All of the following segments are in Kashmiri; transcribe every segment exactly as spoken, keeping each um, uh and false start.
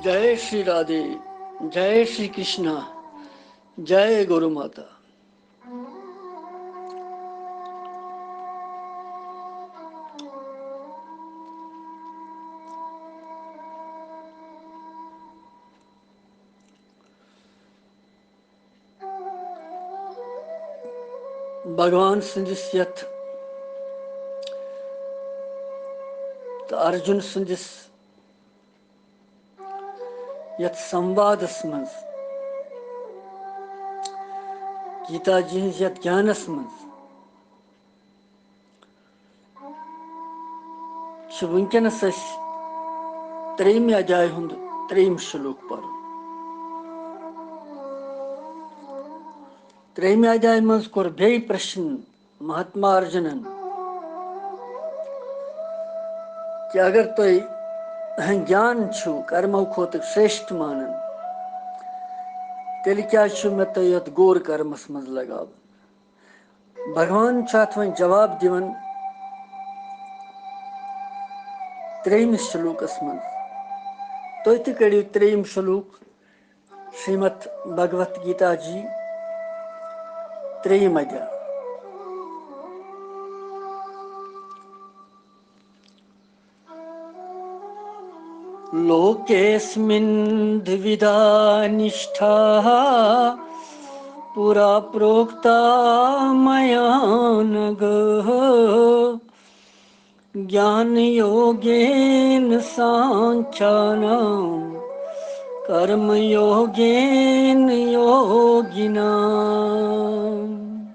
जय श्री राधे, जय श्री कृष्णा, जय गुरु माता। بھگوان سٕنٛدِس یتھ تہٕ ارجُن سٕنٛدِس یتھ سموادس منٛز، گیتا جی ہٕنٛز یتھ گیانس منٛز چھِ وٕنکیٚنس أسۍ ترٛیٚیِمہِ ادھیایہِ ہُنٛد ترٛیٚیِم شلوک پرُن۔ ترٛیٚیِمہِ ادھیایہِ منٛز کوٚر بیٚیہِ پرشن مہاتما ارجُنن کہِ اگر تُہۍ گیان چھُو کرمو کھۄتہٕ شریشٹھ مانان، تیٚلہِ کیٛازِ چھُ مےٚ تۄہہِ یتھ گور کرمس منٛز لگاوُن؟ بھگوان چھُ اتھ وۄنۍ جواب دِوان ترٛیٚیِمِس شلوکس منٛز۔ تُہۍ تہِ کٔرِو ترٛیٚیِم شلوک شریمد بھگوت گیتا جی، ترٛیٚیِم ادھیاے۔ लोकेऽस्मिन् द्विविधा निष्ठा पुरा प्रोक्ता मयानघ। ज्ञानयोगेन साङ्ख्यानां कर्मयोगेन योगिनाम्।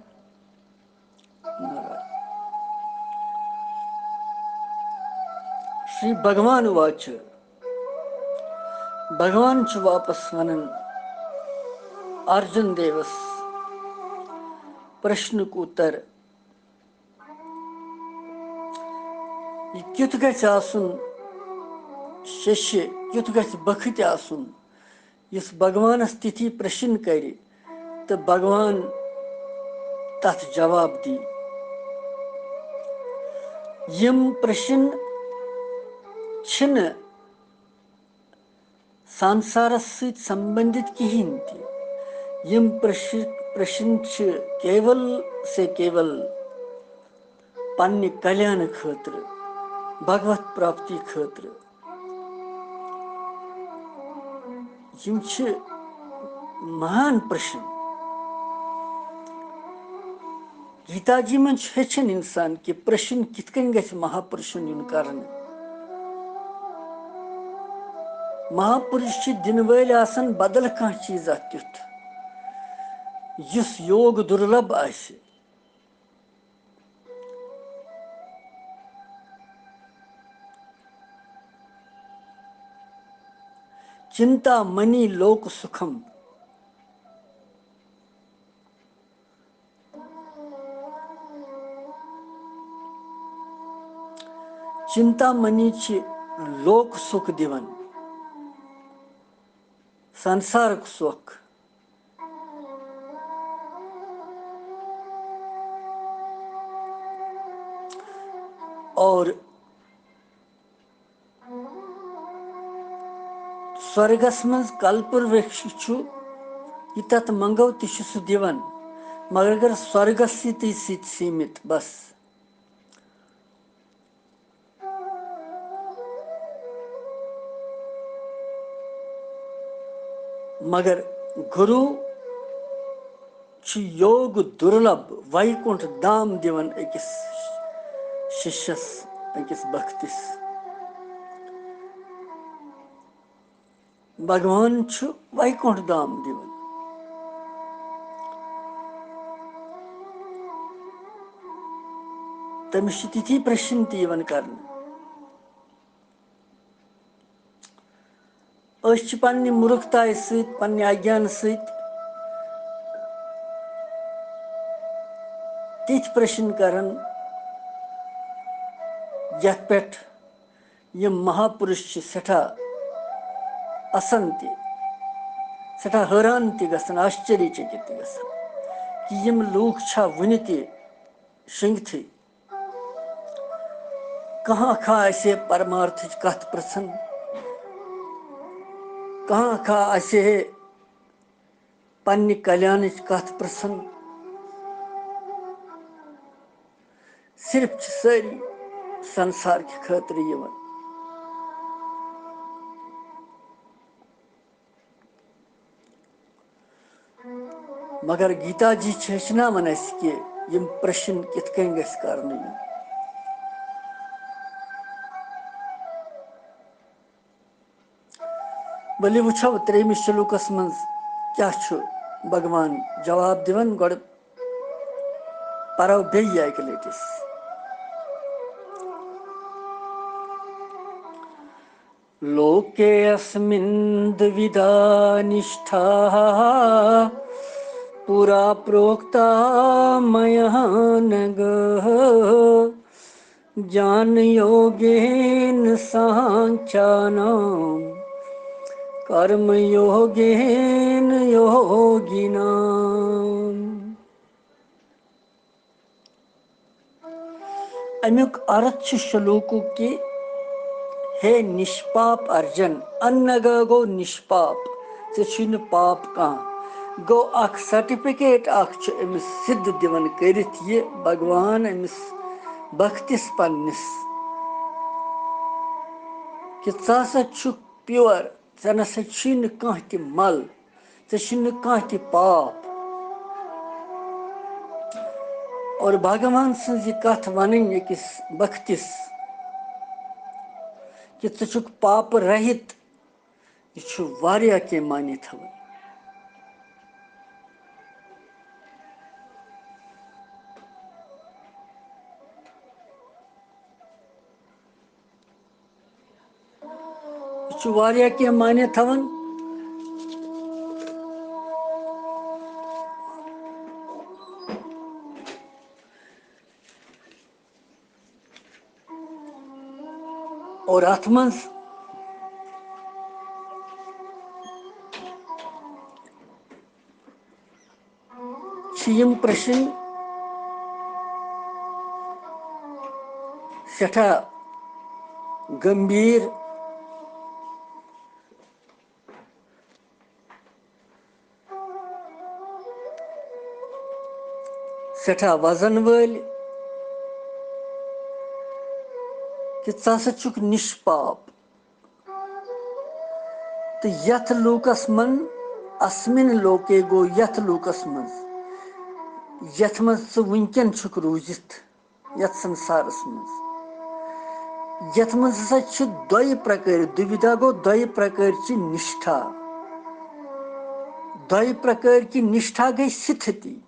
श्री भगवान उवाच। بھگوان چھُ واپس ونان ارجُن دیوس پرشنُک اُتر۔ یہِ کیُتھ گژھِ آسُن شیشہِ، کیُتھ گژھِ بخت آسُن، یُس بھگوانس تِتھی پرشن کرِ تہٕ بھگوان تتھ جواب دی۔ یِم پرشن چھِنہٕ سنسارس سۭتۍ سمبندھت کِہیٖنۍ تہِ۔ یِم پرش-، پرشن چھِ کیول سے کیول پننہِ کلیانہٕ خٲطرٕ، بھگوت پراپتی خٲطرٕ۔ یِم چھِ مہان پرشن۔ گیتا جی منٛز چھُ ہیٚچھان اِنسان کہِ پرشن کِتھ کٔنۍ گژھِ مہاپرشن یُن کرنہٕ۔ مہاپرش چھِ دِنہٕ وٲلۍ آسان بدل کانٛہہ چیٖزا تیُتھ، یُس یوگ دُرلبھ آسہِ۔ چنتا منی لوک سکھم۔ چنتا منی چھِ لوک سُکھ دِوان، سنسارُک سُکھ۔ اور سۄرگس منٛز کلپر وٕرکش چھُ، یہِ تتھ منٛگو تہِ چھُ سُہ دِوان، مگر اگر سۄرگس سۭتی سۭتۍ سیٖمِت بس۔ مگر گُروٗ چھُ یوگ دُرلبھ ویکُنٹھ دام دِوان أکِس شِشس، أکِس بختِس۔ بھگوان چھُ ویکُنٹھ دام دِوان۔ تٔمِس چھِ تِتھی پرشن تہِ یِوان کرنہٕ۔ أسۍ چھِ پننہِ مُرکھتایہِ سۭتۍ، پننہِ اگیان سۭتۍ تِتھۍ پرشن کران، یتھ پٮ۪ٹھ یِم مہاپُرُش چھِ سٮ۪ٹھاہ اسان تہِ، سٮ۪ٹھاہ حٲران تہِ گژھان، آشچریہ چکت تہِ گژھان کہِ یِم لوٗکھ چھا وُنہِ تہِ شٔنگتھٕے؟ کانٛہہ کھا اسہِ پرمارتھٕچ کتھ پرژھان؟ کانٛہہ کانٛہہ آسہِ ہے پننہِ کلیانٕچ کتھ پرژھان، صرف چھِ سٲری سنسار کہِ خٲطرٕ یِوان۔ مگر گیتا جی چھِ ہیٚچھناوان اَسہِ کہِ یِم پرٛشن کِتھ کٔنۍ گژھِ کرنہٕ یُن۔ ؤلِو وٕچھو ترٛیٚیمِس شلوکس منٛز کیٛاہ چھُ بھگوان جواب دِوان۔ گۄڈٕ پرو بیٚیہِ اَکہِ لٹہِ أسۍ۔ लोकेऽस्मिन् द्विविधा निष्ठा पुरा प्रोक्ता मया नघ। ज्ञानयोगेन साङ्ख्यानां कर्मयोगेन योगिनाम्। اَمیُک ارتھ چھُ شلوکُک کہِ، ہے نِشپاپ ارجن، انگا گوٚو نِشپاپ، ژےٚ چھُے نہٕ پاپ کانٛہہ۔ گوٚو اکھ سرٹیفکیٹ اکھ چھُ أمِس سِدھ دِوان کٔرِتھ یہِ بھگوان أمِس بختِس پننِس کہِ ژٕ ہسا چھُکھ پیور، ژےٚ نسا چھُے نہٕ کانٛہہ تہِ مل، ژےٚ چھُے نہٕ کانٛہہ تہِ پاپ۔ اور بھگوان سٕنٛز یہِ کتھ ونٕنۍ أکِس بختِس کہِ ژٕ چھُکھ پاپہٕ رہِت، یہِ چھُ واریاہ کینٛہہ معنی تھاوان۔ یہِ چھُ واریاہ کینٛہہ معنی تھاوان۔ اور اتھ منٛز چھِ یِم پرٛشن سٮ۪ٹھاہ گمبھیٖر، سٮ۪ٹھاہ وزن وٲلۍ کہِ ژٕ ہسا چھُکھ نِشپاپ۔ تہٕ یتھ لوکس منٛز، اسمن لوکے گوٚو یتھ لوکس منٛز، یتھ منٛز ژٕ وٕنکیٚن چھُکھ روٗزِتھ، یتھ سنسارس منٛز، یتھ منٛز ہسا چھِ دۄیہِ پرکٲرۍ، دُوِدا گوٚو دۄیہِ پرکٲرۍ چہِ نِشٹھا۔ دۄیہِ پرکٲرۍ چہِ نِشٹھا گٔے سِتھتی۔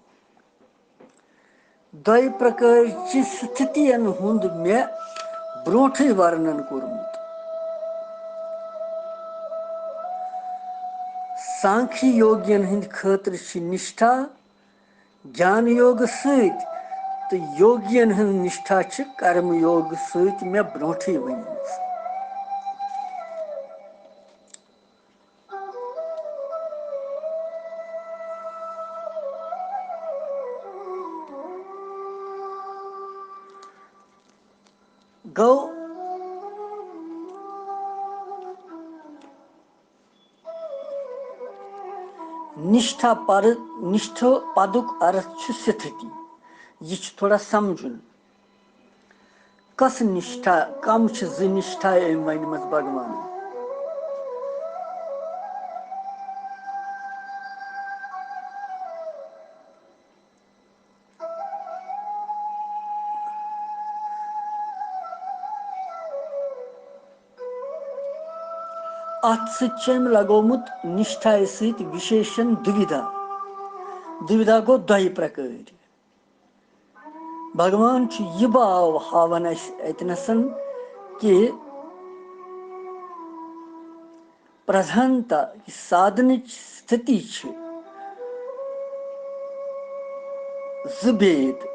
دۄیہِ پرکٲرۍ چہِ سِتھتین ہُنٛد مےٚ برونٹھٕے ورنن کوٚرمُت۔ سانکھی یوگین ہٕنٛدِ خٲطرٕ چھِ نِشٹھا گیان یوگہٕ سۭتۍ، تہٕ یوگین ہٕنٛز نِشٹھا چھِ کرم یوگہٕ سۭتۍ مےٚ برونٹھٕے ؤنمٕژ۔ گوٚو، نِشٹھا پر-، نِشٹھ پدُک ارتھ چھُ سِتھتی۔ یہِ چھُ تھوڑا سمجھُن۔ کس نِشٹھا، کم چھِ زٕ نِشٹھا أمۍ ؤنمٕژ بھگوانن؟ اتھ سۭتۍ چھُ أمۍ لگومُت نِشٹھایہِ سۭتۍ وِشیشن دُوِدا۔ دُوِدا گوٚو دۄیہِ پرکٲرۍ۔ بھگوان چھُ یہِ باو ہاوان اَسہِ اَتہِ نَسَن کہِ پرٛدھانتا، یہِ سادھنٕچ سِتھتی چھِ زٕ بید۔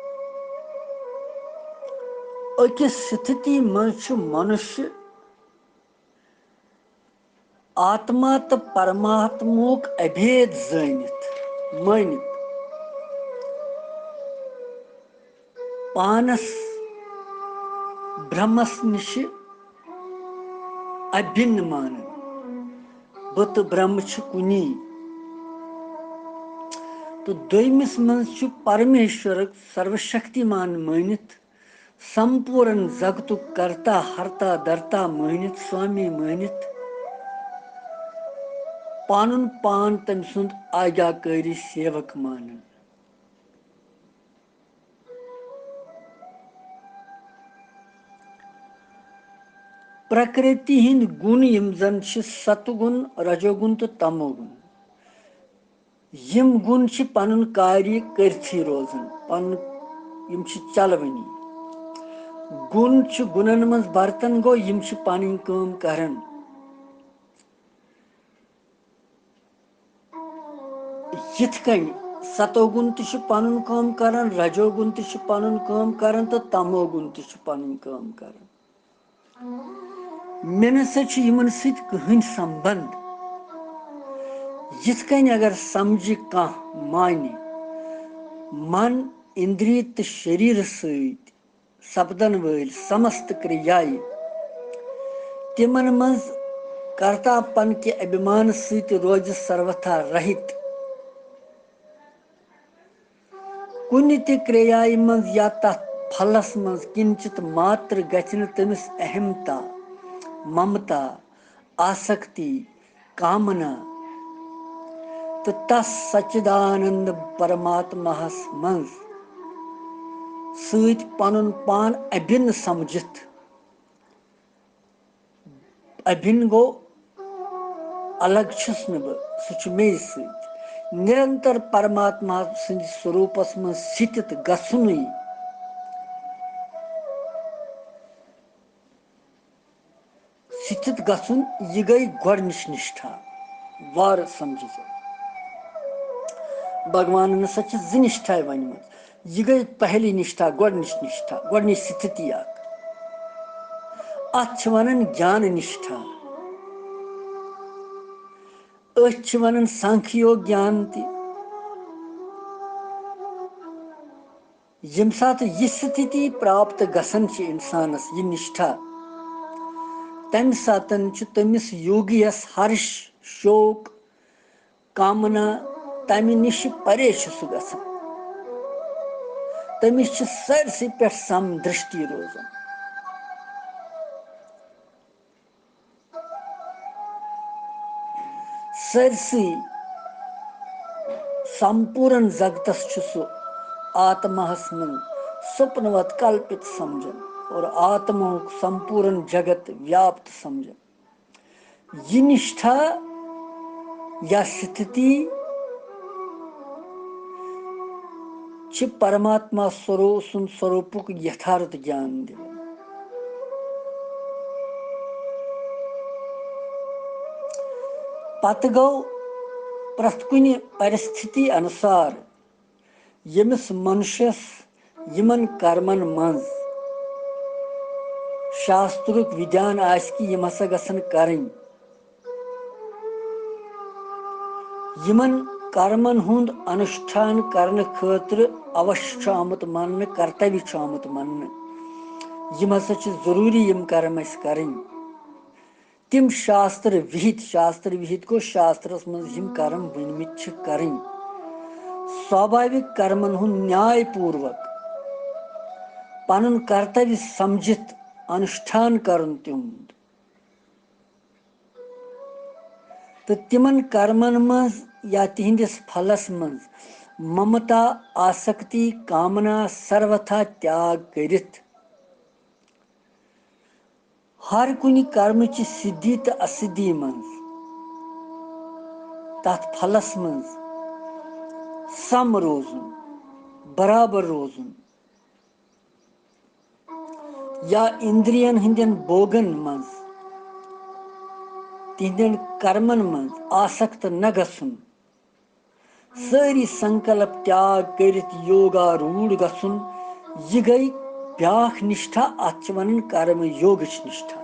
أکِس سِتھتی منٛز چھُ منُشیہ آتما تہٕ پرماتمہُک ابھید زٲنِتھ، مٲنِتھ، پانس برہمس نِشہِ ابھِن مانان۔ بہٕ تہٕ برٛہمہٕ چھِ کُنی۔ تہٕ دوٚیمِس منٛز چھُ پرمیشورُک سروشکتیمان مٲنِتھ، سمپوٗرن جگتُک کرتا، ہرتا، درتا مٲنِتھ، سوامی مٲنِتھ، پنُن پان تٔمۍ سُنٛد آگیاکٲری سیوک مانان۔ پرکرتی ہٕنٛدۍ گُن یِم زن چھِ، ستہٕ گُن، رجو گُن تہٕ تمو گُن، یِم گُن چھِ پنُن کاریہِ کٔرتھٕے روزان، پنُن، یِم چھِ چلوٕنی۔ گُن چھِ گُنن منٛز برتن گوٚو، یِم چھِ پنٕنۍ کٲم کران۔ یِتھ کٔنۍ ستو گُن تہِ چھُ پنُن کٲم کران، رجو گُن تہِ چھُ پنُن کٲم کران تہٕ تمو گُن تہِ چھُ پنٕنۍ کٲم کران۔ مےٚ نہ سا چھُ یِمن سۭتۍ کٕہٕنۍ سمبند۔ یِتھ کٔنۍ اگر سمجھِ کانٛہہ معنی، من، اندری تہٕ شریرٕ سۭتۍ سپدن وٲلۍ سمست کریایہِ، تِمن منٛز کرتاپن کہِ ابھیمان سۭتۍ روزِ سروتھا رہِت۔ کُنہِ تہِ کریایہِ منٛز یا تتھ پھلس منٛز کِنچِت ماتر گژھِ نہٕ تٔمِس اہمتا، ممتا، آسکتی، کامنا تہٕ تس سچدانند پرماتماہس منٛز سۭتۍ پنُن پان ابھِن سمجھِتھ۔ ابھِن گوٚو الگ چھُس نہٕ بہٕ، سُہ چھُ مے سۭتۍ۔ نِرنتر پرماتما سٕنٛدِس سوروٗپس منٛز سِتھِت گژھُنٕے۔ سِتھِت گژھُن، یہِ گٔے گۄڈٕنِچ نِشٹھا۔ وارٕ سمجھِ ژٕ۔ بھگوانن ہسا چھِ زٕ نِشٹھاے ؤنمٕژ۔ یہِ گٔے پہلی نِشٹھا، گۄڈٕنِچ نِشٹھا، گۄڈٕنِچ سِتھِتی اکھ۔ اتھ چھِ ونان گیان نِشٹھا۔ أتھۍ چھِ ونان سانکھیو گیان تہِ۔ ییٚمہِ ساتہٕ یہِ سِتھِتی پراپت گژھان چھِ اِنسانَس، یہِ نِشٹھا، تَمہِ ساتَن چھُ تٔمِس یوگیَس ہرش، شوق، کامنا، تَمہِ نِش پرے چھُ سُہ گژھان۔ تٔمِس چھِ سٲرسٕے پٮ۪ٹھ سم درشٹی روزان۔ سٲرسٕے سمپوٗرن جگتس چھُ سُہ آتماہس منٛز سپنوت کلپت سمجھان اور آتماہُک سمپوٗرن جگت ویاپت سمجھان۔ یہِ نِشٹھا یا سِتھِتی چھِ پرماتما سورو-، سُنٛد سوروٗپُک یتھارتھ گیان دِوان۔ پتہٕ گوٚو پرٛٮ۪تھ کُنہِ پرستھتی انُسار ییٚمِس منشس یِمن کرمن منٛز شاسترُک وِدھان آسہِ کہِ یِم ہسا گژھن کرٕنۍ، یِمن کرمن ہُنٛد انُشٹھان کرنہٕ خٲطرٕ اوش چھُ آمُت ماننہٕ، کرتویہ چھُ آمُت ماننہٕ، یِم ہسا چھِ ضروٗری یِم کرم اَسہِ کرٕنۍ۔ تِم شاستر وِہِتۍ، شاستر وِہِتۍ گوٚو شاسترس منٛز یِم کرم ؤنمٕتۍ چھِ کرٕنۍ، سوابھاوِک کرمن ہُنٛد نیاے پوٗروک پنُن کرتویہ سمجھِتھ انُشٹھان کرُن تِہُنٛد۔ تہٕ تِمن کرمن منٛز یا تِہنٛدِس پھلس منٛز ممتا، آسکتی، کامنا سروتھا تیاگ کٔرِتھ، ہر کُنہِ کرمہٕ چہِ سِدھی تہٕ اسِدھی منٛز، تتھ پھلس منٛز سم روزُن، برابر روزُن، یا اِندرین ہٕنٛدٮ۪ن بوگن منٛز، تِہنٛدٮ۪ن کرمن منٛز آسکت نہ گژھُن، سٲری سنکلپ تیاگ کٔرِتھ یوگا روٗڑ گژھُن، یہِ گٔے بیاکھ نِشٹھا، اتھ چھِ ونان کرم یوگٕچ نِشٹھا۔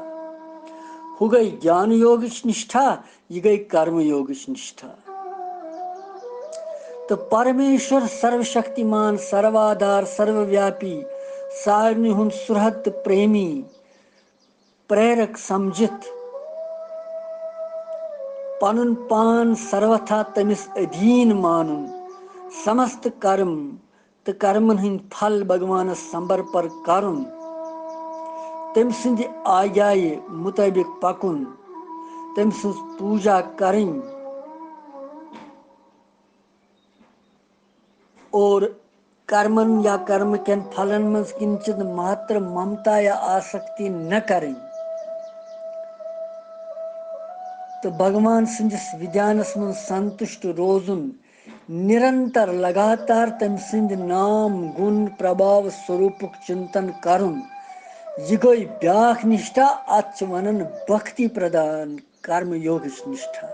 ہُہ گٔے گیان یوگٕچ نِشٹھا، یہِ گٔے کرم یوگٕچ نِشٹھا۔ تہٕ پرمیشور سروشکتیمان، سروادھار، سرویاپی، سارنٕے ہُنٛد سُرحد تہٕ پریمی، پریرک سمجھِتھ پنُن پان سروتھا تٔمِس ادھیٖن مانُن، سمست کرم تہٕ کرمن ہٕنٛدۍ پھل بھگوانس سمبرپر کرُن، تٔمۍ سٕنٛدِ آگیایہِ مُطٲبِق پکُن، تٔمۍ سٕنٛز پوٗجا کرٕنۍ۔ اور کرمن یا کرم کٮ۪ن پھلن منٛز کِنچِت ماتر ممتا یا آسکتی نہ کرٕنۍ۔ تہٕ بھگوان سٕنٛدِس ودھیانس منٛز سنتُشٹ روزُن، نرنتر لگاتار تٔمۍ سٕنٛدِ نام گُن پربھاو سوروٗپُک چنتن کرُن، یہِ گٔے بیاکھ نِشٹھا، اتھ چھِ ونان بھکتی پردھان کرم یوگٕچ نِشٹھا۔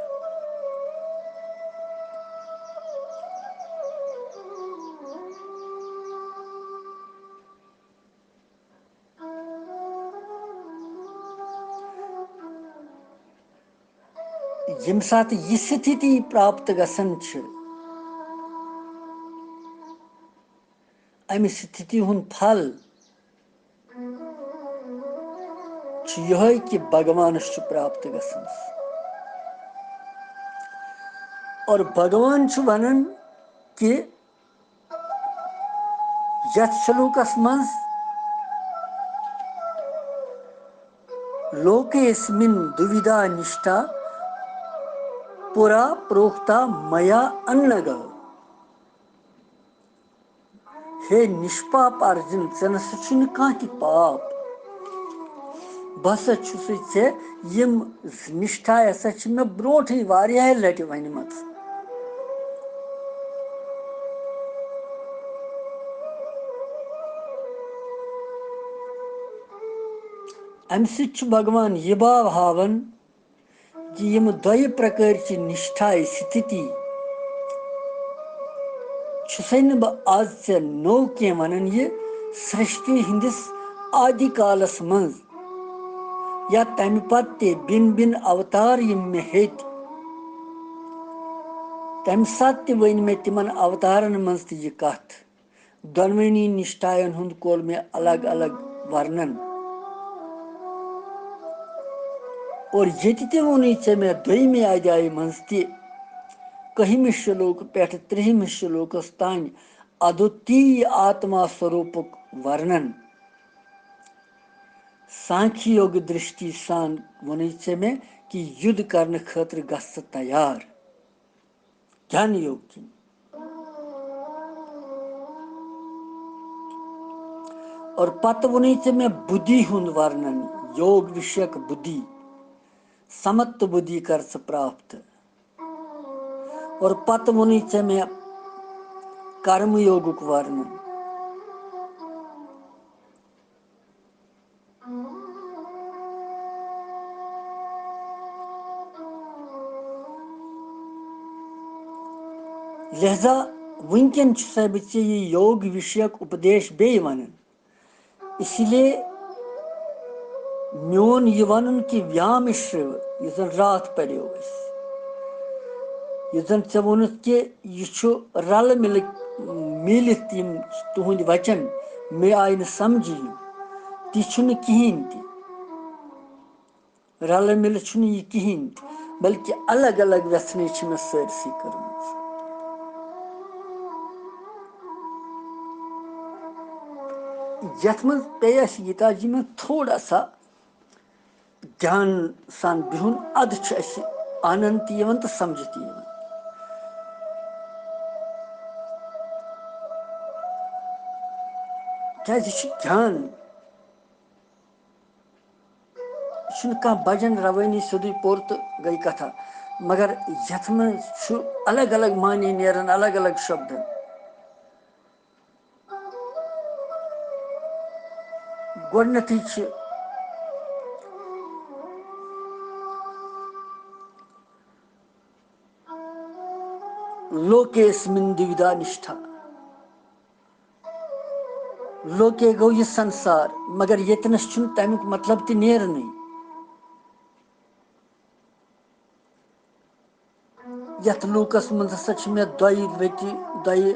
ییٚمہِ ساتہٕ یہِ سِتھِتی پراپت گژھان چھِ، امہِ سِتھِتی ہُنٛد پھل چھُ یِہوٚے کہِ بھگوانس چھُ پراپت گژھان۔ اور بھگوان چھُ ونان کہِ یتھ شلوکس منٛز، لوکے اسمن دویدھا نشٹھا پورا پروکتا میا انگا۔ ہے نشپاپ ارجن، ژےٚ نسا چھُے نہٕ کانٛہہ تہِ پاپ۔ بہٕ ہسا چھُسے ژےٚ یِم نشٹھا ہسا چھِ مےٚ برونٹھٕے واریاہہِ لٹہِ ونِمژٕ۔ امہِ سۭتۍ چھُ بھگوان یہِ باو ہاوان زِ یِم دۄیہِ پرکٲرچہِ نِشٹھایہِ سِتھِتی چھُسَے نہٕ بہٕ آز ژےٚ نوٚو کینٛہہ وَنان۔ یہِ سرٛشٹی ہِنٛدِس آدِ کالَس منٛز یا تَمہِ پَتہٕ تہِ بِن بِن اوتار یِم مےٚ ہیٚتۍ، تَمہِ ساتہٕ تہِ ؤنۍ مےٚ تِمَن اوتارَن منٛز تہِ یہِ کَتھ۔ دۄنوٕنی نِشٹایَن ہُنٛد کوٚر مےٚ الگ الگ ورنن۔ اور ییٚتہِ تہِ ووٚنُے ژےٚ مےٚ دوٚیمہِ ادھیایہِ منٛز تہِ، کٔہمِس شلوکہٕ پٮ۪ٹھ ترٛہمِس شلوکس تام ادوتی آتما سوروپُک ورنن۔ سانکھی یوگ درشٹی سان ووٚنُے ژےٚ مےٚ کہِ یُدھ کرنہٕ خٲطرٕ گژھ ژٕ تیار۔ گیان یوگ کِنۍ۔ اور پتہٕ ووٚنُے ژےٚ مےٚ بُدھی ہُنٛد ورنن، یوگ وِشیک بُدھی، سمت بُدھی کر ژٕ پراپت۔ اور پتہٕ ووٚنُے ژےٚ مےٚ کرم یوگُک ورنن۔ لہذا وٕنکٮ۪ن چھُسے بہٕ ژےٚ یہِ یوگ وِشیک اُپدیش بیٚیہِ وَنان۔ اسی لیے میون یہِ وَنُن کہِ ویام شرو، یُس زَن راتھ پَریو اَسہِ، یُس زَن ژےٚ ووٚنُتھ کہِ یہِ چھُ رَلہٕ مِلہٕ، میٖلِتھ یِم تُہٕنٛدۍ وَچَن مےٚ آیہِ نہٕ سَمجھی یِم، تہِ چھُنہٕ کِہیٖنۍ تہِ۔ رَلہٕ مِلہٕ چھُنہٕ یہِ کِہیٖنۍ تہِ، بلکہِ الگ الگ وٮ۪ژھنٕے چھِ مےٚ سٲرسٕے کٔرمٕژ۔ یَتھ منٛز پیٚیہِ اَسہِ یہِ تاجہِ منٛز تھوڑا سا دھیان سان بِہُن، اَدٕ چھُ اَسہِ آنند تہِ یِوان تہٕ سَمجھ تہِ یِوان۔ کیٛازِ یہِ چھُ دھیان، یہِ چھُنہٕ کانٛہہ بجن روٲنی، سیوٚدُے پوٚر تہٕ گٔے کتھا۔ مگر یتھ منٛز چھُ الگ الگ معنی نیران، الگ الگ شبدن۔ گۄڈنیتھٕے چھِ لوکے اسمن دویدھا نشٹھا۔ لوکے گوٚو یہِ سنسار، مگر ییٚتنس چھُنہٕ تَمیُک مطلب تہِ نیرنٕے۔ یَتھ لوکس منٛز ہسا چھِ مےٚ دۄیہِ لٹہِ، دۄیہِ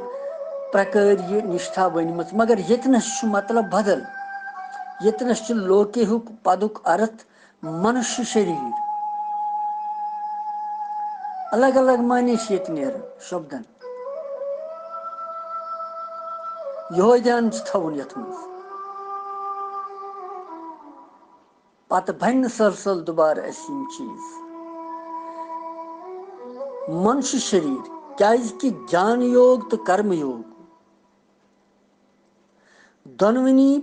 پرکٲرۍ یہِ نِشٹھا ؤنمٕژ، مگر ییٚتنس چھُ مطلب بدل۔ ییٚتنس چھُ لوکے ہُک پدُک ارتھ منُشیہ شریٖر۔ الگ الگ معنی چھِ ییٚتہِ نیران شبدن۔ یِہوے دھیان چھُ تھاوُن یتھ منٛز۔ پتہٕ بنہِ نہٕ سہل سہل دُبارٕ اَسہِ یِم چیٖز۔ منشہِ شریٖر، کیازِ کہِ گیان یوگ تہٕ کرم یوگ، دۄنوٕنی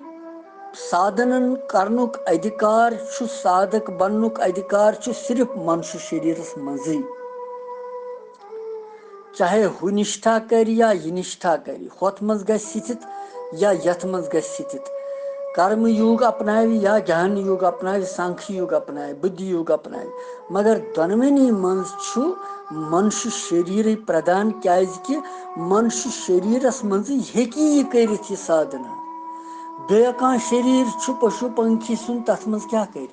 سادھنن کرنُک ادھیکار چھُ، سادھک بننُک ادھیکار چھُ صرف منشہِ شریٖرس منٛزٕے۔ چاہے ہُہ نِشٹھا کرِ یا یہِ نِشٹھا کرِ، ہۄتھ منٛز گژھِ ستھِت یا یتھ منٛز گژھِ ستھِت، کرم یوگ اپناوِ یا گیان یوگ اپناوِ، سانکھیہ یوگ اپناوِ، بُدھی یوگ اپناوِ، مگر دۄنوٕنی منٛز چھُ منشہِ شریٖرٕے پردھان، کیازِ کہِ منشہِ شریٖرس منٛزٕے ہیٚکہِ یہِ کٔرِتھ، یہِ سادھنا۔ بیٚیہِ کانٛہہ شریٖر چھُ پشو پنکھی سُنٛد، تتھ منٛز کیٛاہ کرِ؟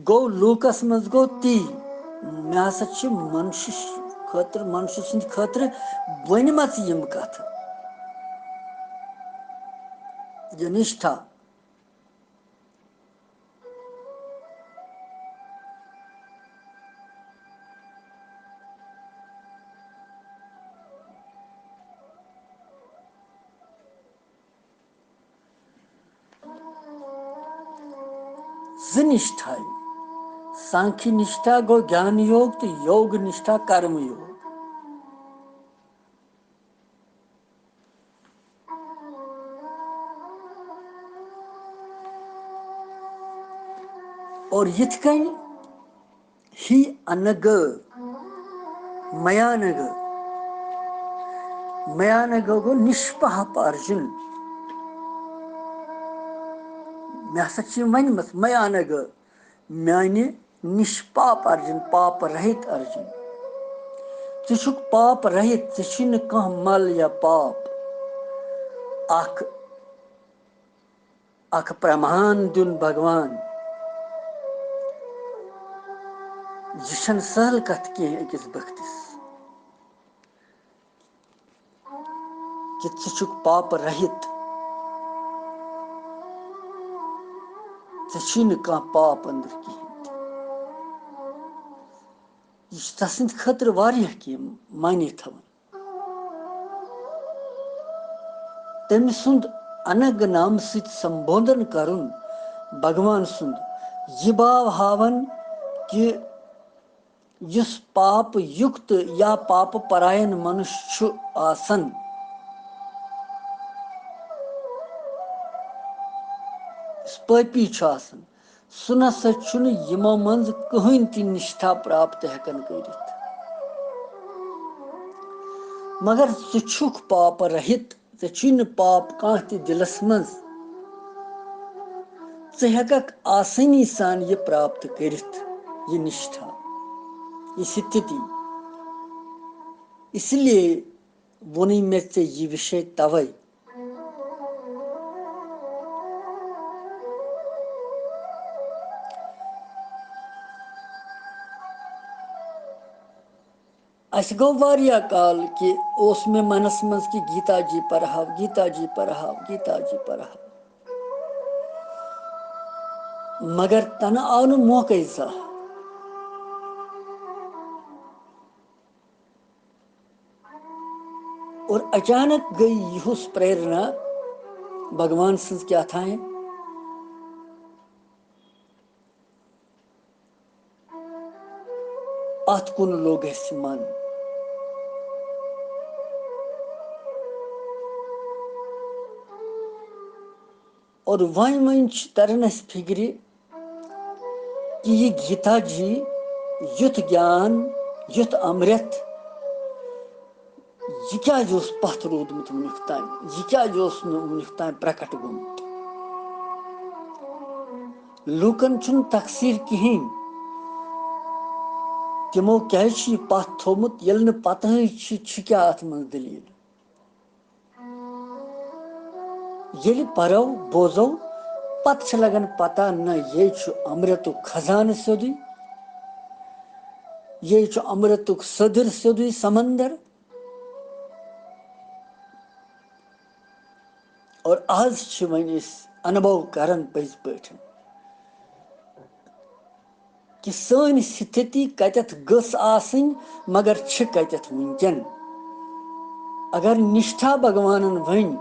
گوٚو لوٗکس منٛز گوٚو تی، مےٚ ہسا چھِ منشہِ خٲطرٕ، منشہِ سٕنٛدِ خٲطرٕ ؤنمژٕ یِم کتھٕ۔ یہِ نِشٹھا۔ زٕ نِشٹھا۔ سانکھی نِشٹھا گوٚو گیان یوگ تہٕ یوگ نِشٹھا کرم یوگ۔ اور یِتھ کٔنۍ ہی انگ، میانگ، میانگ گوٚو نِشپاپ ارجُن۔ مےٚ ہسا چھِ یِم ؤنمٕژ، میانگ، میانہِ نِشپاپ ارجُن، پاپ رہِت ارجُن۔ ژٕ چھُکھ پاپ رہِت، ژےٚ چھُے نہٕ کانٛہہ مل یا پاپ۔ اکھ، اکھ پرمان دیُن بھگوان، یہِ چھَنہٕ سہل کتھ کینٛہہ أکِس بختِس۔ کہِ ژٕ چھُکھ پاپہٕ رہِت، ژےٚ چھُے نہٕ کانٛہہ پاپ أنٛدرٕ کِہیٖنۍ تہِ۔ یہِ چھُ تسٕنٛدِ خٲطرٕ واریاہ کینٛہہ معنی تھاوان۔ تٔمۍ سُنٛد انگ نام سۭتۍ سمبودھن کرُن، بھگوان سُنٛد یہِ باو ہاوان کہِ یُس پاپ یُکت یا پاپ پراین منُش چھُ آسان، یُس پٲپی چھُ آسان، سُہ نسا چھُنہٕ یِمو منٛز کٕہٕنۍ تہِ نِشٹھا پراپت ہٮ۪کان کٔرِتھ۔ مگر ژٕ چھُکھ پاپ رہِت، ژےٚ چھُے نہٕ پاپ کانٛہہ تہِ دِلس منٛز۔ ژٕ ہٮ۪ککھ آسٲنی سان یہِ پراپت کٔرِتھ، یہِ نِشٹھا، یہِ سِتھِتی۔ اس لیے ووٚنُے مےٚ ژےٚ یہِ وِشے توے۔ اَسہِ گوٚو واریاہ کال کہِ اوس مےٚ منَس منٛز کہِ گیٖتا جی پَرہاو، گیٖتا جی پَرہاو، گیٖتا جی پَرہاو۔ مگر تَنہٕ آو نہٕ موقعے زانٛہہ۔ اور اچانک گٔے یِہُس پریرنا بھگوان سٕنٛز کیٛاہ تھام۔ اتھ کُن لوٚگ اَسہِ من۔ اور وۄنۍ وۄنۍ چھِ تران اَسہِ فِکرِ کہِ یہِ گیٖتا جی، یُتھ گیان، یُتھ امرت، یہِ کیٛازِ اوس پتھ روٗدمُت وُنیُک تام؟ یہِ کیٛازِ اوس نہٕ وُنیُک تام پرکٹ گوٚمُت؟ لوٗکن چھُنہٕ تقصیر کِہیٖنۍ، تِمو کیٛازِ چھُ یہِ پتھ تھوٚومُت، ییٚلہِ نہٕ پتہٕے چھِ، چھِ کیٛاہ اتھ منٛز دٔلیٖل؟ ییٚلہِ پرو، بوزو، پتہٕ چھِ لگان پتہ، نہ، یے چھُ امرتُک خزانہٕ سیوٚدُے، یے چھُ امرتُک سٔدٕر سیوٚدُے سمندر۔ اور آز چھِ وۄنۍ أسۍ انبو کران پٔزۍ پٲٹھۍ۔ کہِ سٲنۍ ستھتی کتٮ۪تھ گٔژھ آسٕنۍ، مگر چھِ کتٮ۪تھ وٕنکٮ۪ن۔ اگر نِشٹھا بھگوانن ؤنۍ،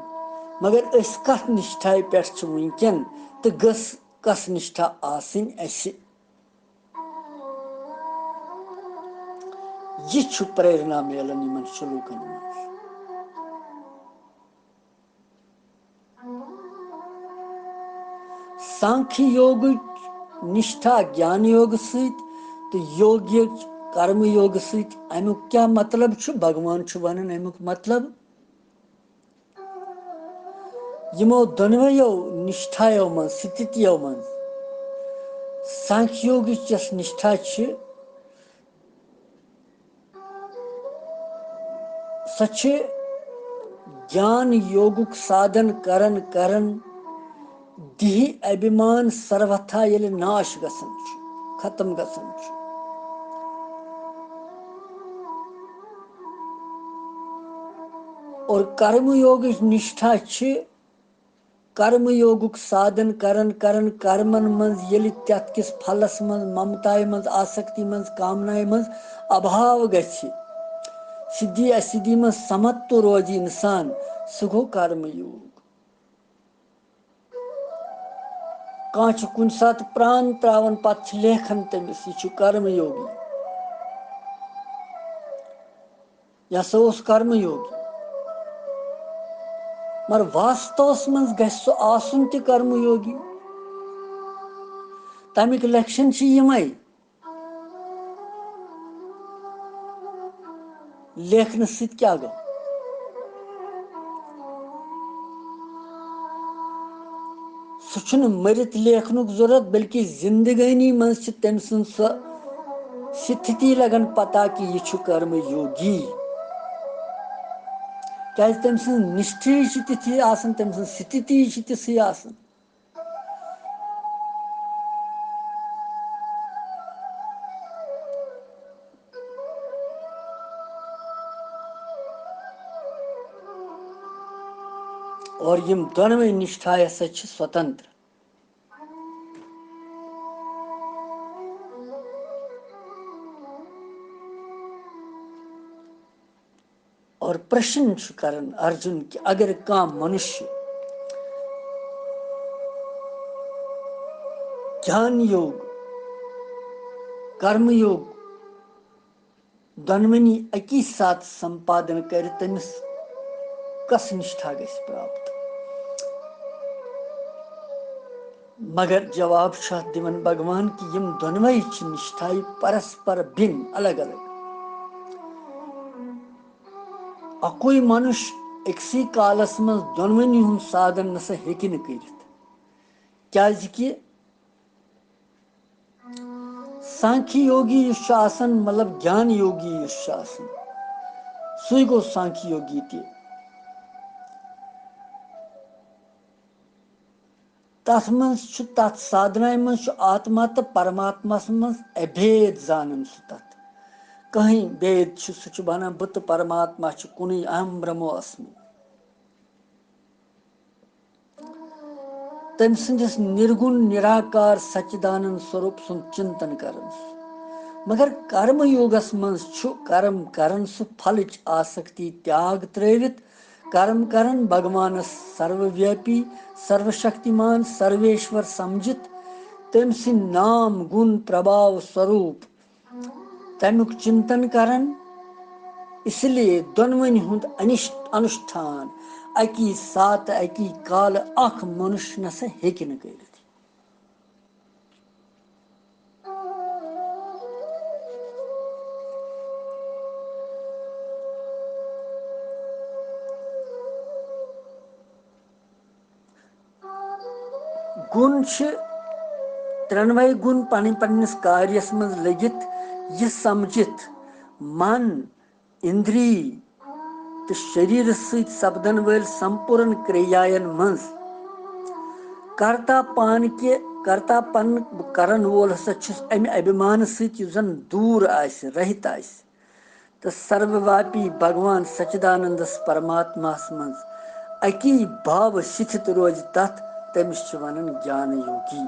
مگر أسۍ کتھ نِشٹھایہِ پٮ۪ٹھ چھِ وٕنکٮ۪ن تہٕ گٔژھ کس نِشٹھا آسٕنۍ اَسہِ؟ یہِ چھُ پریرنا میلان یِمن شلوکن منٛز۔ سانکھیہ یوگٕچ نِشٹھا گیان یوگہٕ سۭتۍ تہٕ یوگٕچ کرم یوگہٕ سۭتۍ۔ اَمیُک کیٛاہ مطلب چھُ؟ بھگوان چھُ وَنان اَمیُک مطلب، یِمو دۄنوَیو نِشٹھایو منٛز، ستھتیو منٛز، سانکھیہ یوگٕچ یۄس نِشٹھا چھِ، سۄ چھِ گیان یوگُک سادھن کران کران دیہی ابھیمان سروتھا ییٚلہِ ناش گژھان چھُ، ختم گژھان چھُ۔ اور کرم یوگٕچ نِشٹھا چھِ کرم یوگُک سادھن کران کران کرمن منٛز ییٚلہِ تتھ کِس پھلس منٛز، ممتایہِ منٛز، آسکتی منٛز، کامنایہِ منٛز ابھاو گژھِ، سِدھی اسِدھی منٛز سمتھ تہٕ روزِ انسان، سُہ گوٚو کرم یوگ۔ کانٛہہ چھُ کُنہِ ساتہٕ پران تراوان، پتہٕ چھِ لیکھان تٔمِس، یہِ چھُ کرم یوگی۔ یہِ ہسا اوس کرم یوگی۔ مگر واستوَس منٛز گژھِ سُہ آسُن تہِ کرم یوگی۔ تَمِکۍ لَکشَن چھِ یِمَے۔ لیکھنہٕ سۭتۍ کیٛاہ گوٚو؟ سُہ چھُنہٕ مٔرِتھ لیکھنُک ضروٗرت، بلکہِ زندگٲنی منٛز چھِ تٔمۍ سٕنٛز سۄ ستھتی لگان پتہ کہِ یہِ چھُ کرم یوگی۔ کیٛازِ تٔمۍ سٕنٛز نِشٹھی چھِ تِتھی آسان، تٔمۍ سٕنٛز ستھتی چھِ تِژھٕے آسان۔ اور یِم دۄنوَے نِشٹھا ہسا چھِ سوتنتر۔ اور پرشن چھُ کران ارجُن کہِ اگر کانٛہہ منُشیہ گیان یوگ، کرم یوگ دۄنوٕنی اکی ساتہٕ سمپادن کرِ، تٔمِس کس نِشٹھا گژھِ پراپت؟ مگر جواب چھُ اتھ دِوان بھگوان کہِ یِم دۄنوَے چھِ نِشٹھایہِ پرسپر بِن، الگ الگ۔ اکُے منُش أکسٕے کالس منٛز دۄنوٕنی ہُنٛد سادھن نسا ہیٚکہِ نہٕ کٔرِتھ، کیازِ کہِ سانکھی یوگی یُس چھُ آسان، مطلب گیان یوگی یُس چھُ آسان، سُے گوٚو سانکھی یوگی تہِ۔ تَتھ منٛز چھُ، تَتھ سادھنایہِ منٛز چھُ آتما تہٕ پرماتماہَس منٛز اَبید زانان سُہ تَتھ۔ کٕہٕنۍ بید چھُ، سُہ چھُ وَنان، بہٕ تہٕ پرماتما چھِ کُنُے، اہم برہمو اسمی۔ تٔمۍ سٕنٛدِس نِرگُن نِراکار سچدانند سوروپ سُنٛد چِنتن کران۔ مگر کرم یوگس منٛز چھُ کرم کران سُہ پھلٕچ آسکتی تیاگ ترٲوِتھ کرم کران بھگوانس سرویاپی، سروشکتیمان، سرویشور سمجھِتھ، تٔمۍ سٕنٛدۍ نام، گُن، پربھاو، سوروپ، تمیُک چنتن کران۔ اس لیے دۄنوٕنۍ ہُنٛد انِش-، انُشٹھان اکی ساتہٕ، اکی کالہٕ اکھ منُش نسا ہیٚکہِ نہٕ کٔرِتھ۔ گُن چھِ ترٛٮ۪نوَے گُن پنٕنۍ پنٕنِس کاریَس منٛز لٔگِتھ، یہِ سمجھِتھ من، اِندری تہٕ شریٖرس سۭتۍ سپدن وٲلۍ سمپوٗرن کرٛیاین منٛز کرتا پان کہِ، کرتا پن کرن وول ہسا چھُس امہِ ابھیمانہٕ سۭتۍ، یُس زن دوٗر آسہِ، رہِت آسہِ، تہٕ سرویاپی بھگوان سچدانندس پرماتماہس منٛز اکی بھاوٕ سِتھِت روزِ، تتھ، تٔمِس چھِ ونان گیان یوگی۔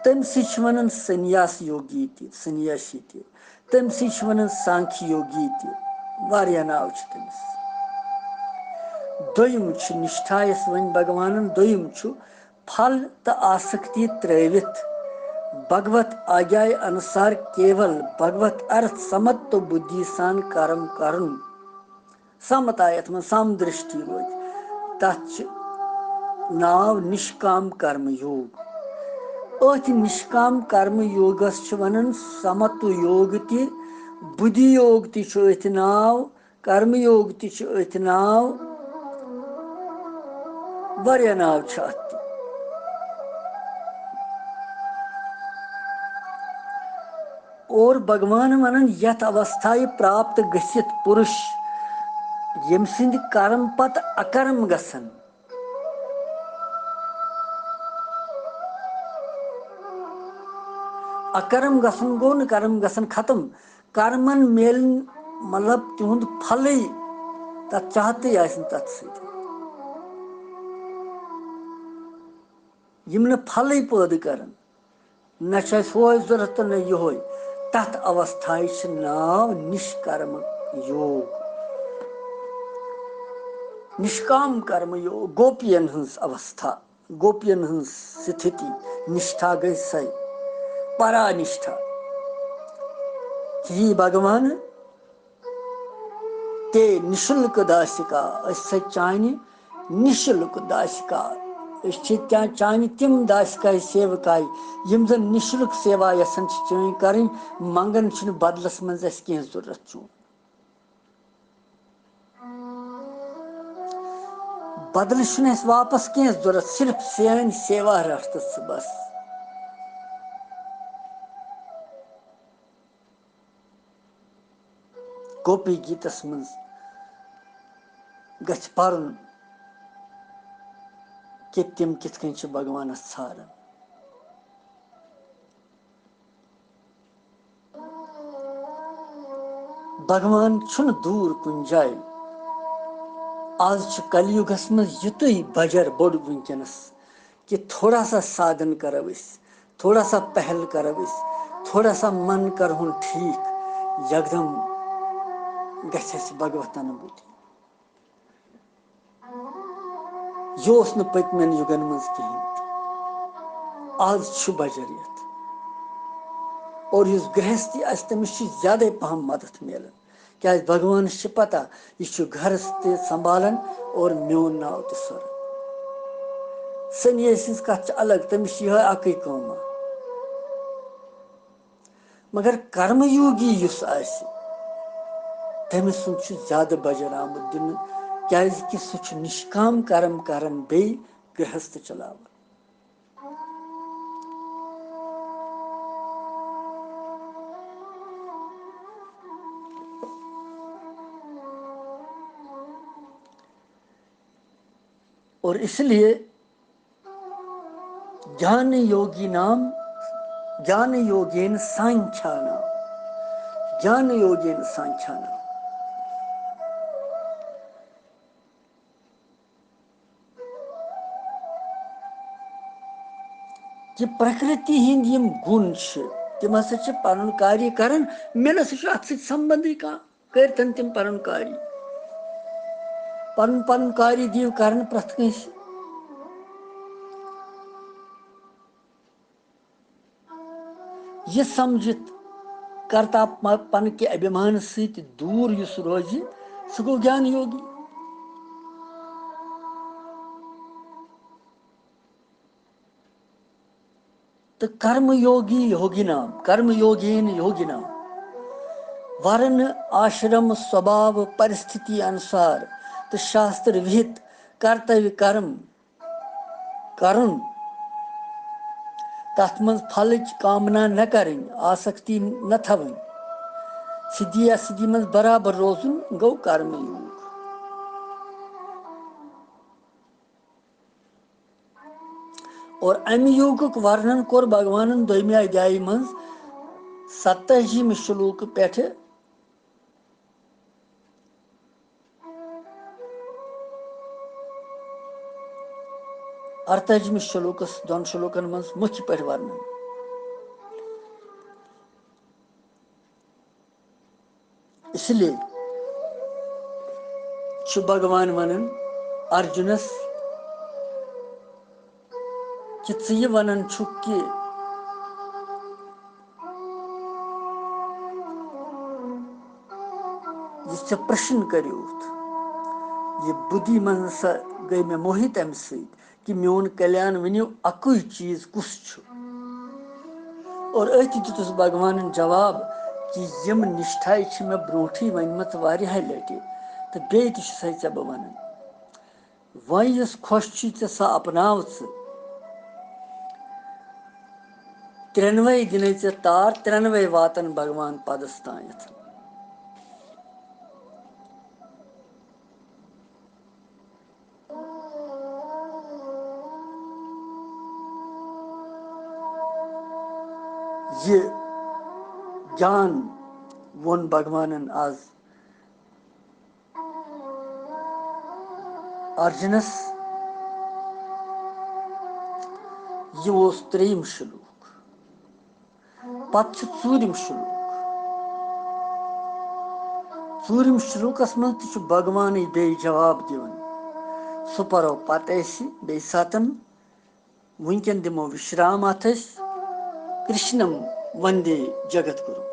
تٔمۍ سٕے چھِ وَنان سنیاس یوگی تہِ، سنیاسی تہِ۔ تٔمۍ سٕے چھِ وَنان سانکھی یوگی تہِ۔ واریاہ ناو چھِ تٔمِس۔ دوٚیِم چھُ نِشٹھا یَس وۄنۍ بھگوانَن، دوٚیِم چھُ پھل تہٕ آسکتی ترٲوِتھ بھگوت آگیایہِ انُسار کیول بھگوت ارتھ سمت تہٕ بُدھی سان کرم کرُن۔ سمت آیہِ یَتھ منٛز سم درشٹی روزِ، تَتھ چھِ ناو نِشکام کرم یوگ۔ أتھۍ نِشکام کرم یوگس چھِ وَنان سمت یوگ تہِ، بُدھی یوگ تہِ چھُ أتھۍ ناو، کرم یوگ تہِ چھُ أتھۍ ناو۔ واریاہ ناو چھِ اَتھ تہِ۔ اور بھگوان وَنان، یَتھ اوستھایہِ پراپت گٔژھِتھ پُرُش، ییٚمہِ سٕنٛدِ کرم پتہٕ اکرم گژھن۔ اکرم گژھُن گوٚو نہٕ کرم گژھن ختم، کرمن میلہِ نہٕ، مطلب، تِہُنٛد پھلٕے، تَتھ چاہتٕے آسہِ نہٕ تَتھ سۭتۍ۔ یِم نہٕ پھلٕے پٲدٕ کرن، نہ چھُ اَسہِ ہُہ ضوٚرَتھ تہٕ نہ یِہوٚے۔ تَتھ اوستھایہِ چھِ ناو نِشکرم یوگ۔ نِشکام کرم یوگ، گوپین ہٕنٛز اوستھا، گوپین ہٕنٛز ستھتی، نِشٹھا گٔے سۄے، پرا نِشٹھا۔ ہی بھگوان، تے نِشُلک داسِکا، أسۍ چھِ چانہِ نِشُلک داسِکا۔ أسۍ چھِ تیا-، چانہِ تِم داسِکایہِ سیوکایہِ، یِم زَن نِشُلک سیوا یَژھان چھِ چٲنۍ کَرٕنۍ، منٛگان چھِنہٕ بدلَس منٛز اَسہِ کینٛہہ ضوٚرَتھ چون۔ بدلہٕ چھُنہٕ اَسہِ واپس کینٛہہ ضوٚرَتھ، صرف سٲنۍ سیوا رَٹھ تہٕ ژٕ بَس۔ گوپی گیٖتس منٛز گژھِ پرُن کہِ تِم کِتھ کٔنۍ چھِ بھگوانس ژھاران۔ بھگوان چھُنہٕ دوٗر کُنہِ جایہِ۔ آز چھُ کلیُگس منٛز یُتُے بجر بوٚڑ وٕنکیٚنس۔ کہ تھوڑا سا سادھن کرو أسۍ، تھوڑا سا پہل کرو أسۍ، تھوڑا سا من کرہون ٹھیک، یکدم گژھِ اسہِ بھگوتن بُدھی۔ یہِ اوس نہٕ پٔتمٮ۪ن یُگن منٛز کِہینۍ تہِ۔ آز چھُ بجر یتھ۔ اور یُس گرہستی آسہِ، تٔمِس چھُ زیادے پہم مدد میلان۔ کیازِ بھگوانس چھِ پتہ، یہِ چھُ گرس تہِ سنبھالان اور میون ناو تہِ سوران۔ سنیٲسۍ سٕنٛز کتھ چھِ الگ، تٔمِس چھِ یِہے اکٕے کٲمہ۔ مگر کرم یوگی یُس آسہِ، تٔمِس سُنٛد چھُ زیادٕ بجر آمُت دِنہٕ، کیازِ کہِ سُہ چھُ نشکام کرم کران بیٚیہِ گرہست چلاوان۔ اور اس لیے جان یوگی نام، جان یوگین سانکھیا نام، جان یوگین سانکھیا نام۔ کہِ پرکرتی ہٕنٛدۍ یِم گُن چھِ، تِم ہسا چھِ پنُن کاریہ کران، مےٚ نہ سا چھُ اتھ سۭتۍ سمبندٕے کانٛہہ۔ کٔرۍتن تِم پنُن کاری۔ پنُن پنُن کاری دِیِو کرنہٕ پرٛٮ۪تھ کٲنٛسہِ۔ یہِ سمجھِتھ کرتا پ-، پن کہِ ابھیمان سۭتۍ دوٗر یُس روزِ، سُہ گوٚو گیان یوگی۔ تہٕ کرم یوگی یوگی نام، کرم یوگین یوگی نام۔ ورن آشرم سوبھاو پرستھتی انوسار تہٕ شاستر وِہِت کرتویہ کرم کرُن، تتھ منٛز پھلٕچ کامنا نہ کرٕنۍ، آسکتی نہ تھاوٕنۍ، سدھی اسدھی منٛز برابر روزُن گوٚو کرم یوگ۔ اور امہِ یوگُک ورنن کوٚر بھگوانن دوٚیمہِ ادھیایہِ منٛز ستٲجیمہِ شلوکہٕ پٮ۪ٹھٕ ارتٲجِمِس شلوکس، دۄن شلوکن منٛز مُکھِ پٲٹھۍ ورنن۔ اس لیے چھُ بھگوان ونان ارجُنس کہِ ژٕ یہِ ونان چھُکھ کہِ یُس ژےٚ پرشن کریوتھ، یہِ بُدھی منٛز ہسا گٔے مےٚ موہِت امہِ سۭتۍ کہِ میون کلیان ؤنِو اکُے چیٖز کُس چھُ۔ اور أتھۍ دیُتُس بھگوانن جواب کہِ یِم نِشٹھایہِ چھِ مےٚ برونٹھٕے ؤنمٕژ واریاہہِ لٹہِ تہٕ بیٚیہِ تہِ چھُسے ژےٚ بہٕ ونان۔ وۄنۍ یُس خۄش چھُے ژےٚ سۄ اپناو ژٕ۔ ترٛٮ۪نوَے دِنے ژےٚ تار، ترٛٮ۪نوَے واتن بھگوان پدس تانٮ۪تھ۔ یہِ گیان ووٚن بھگوانن از ارجُنس۔ یہِ اوس ترٛیٚیِم شلوک۔ پتہٕ چھُ ژوٗرِم شلوک۔ ژوٗرِم شلوکس منٛز تہِ چھُ بھگوانٕے بیٚیہِ جواب دِوان۔ سُہ پرو پتہٕ أسۍ بیٚیہِ ساتن۔ وٕنکٮ۪ن دِمو وشرام اتھ أسۍ۔ کرشنم وندے جگت گُرو۔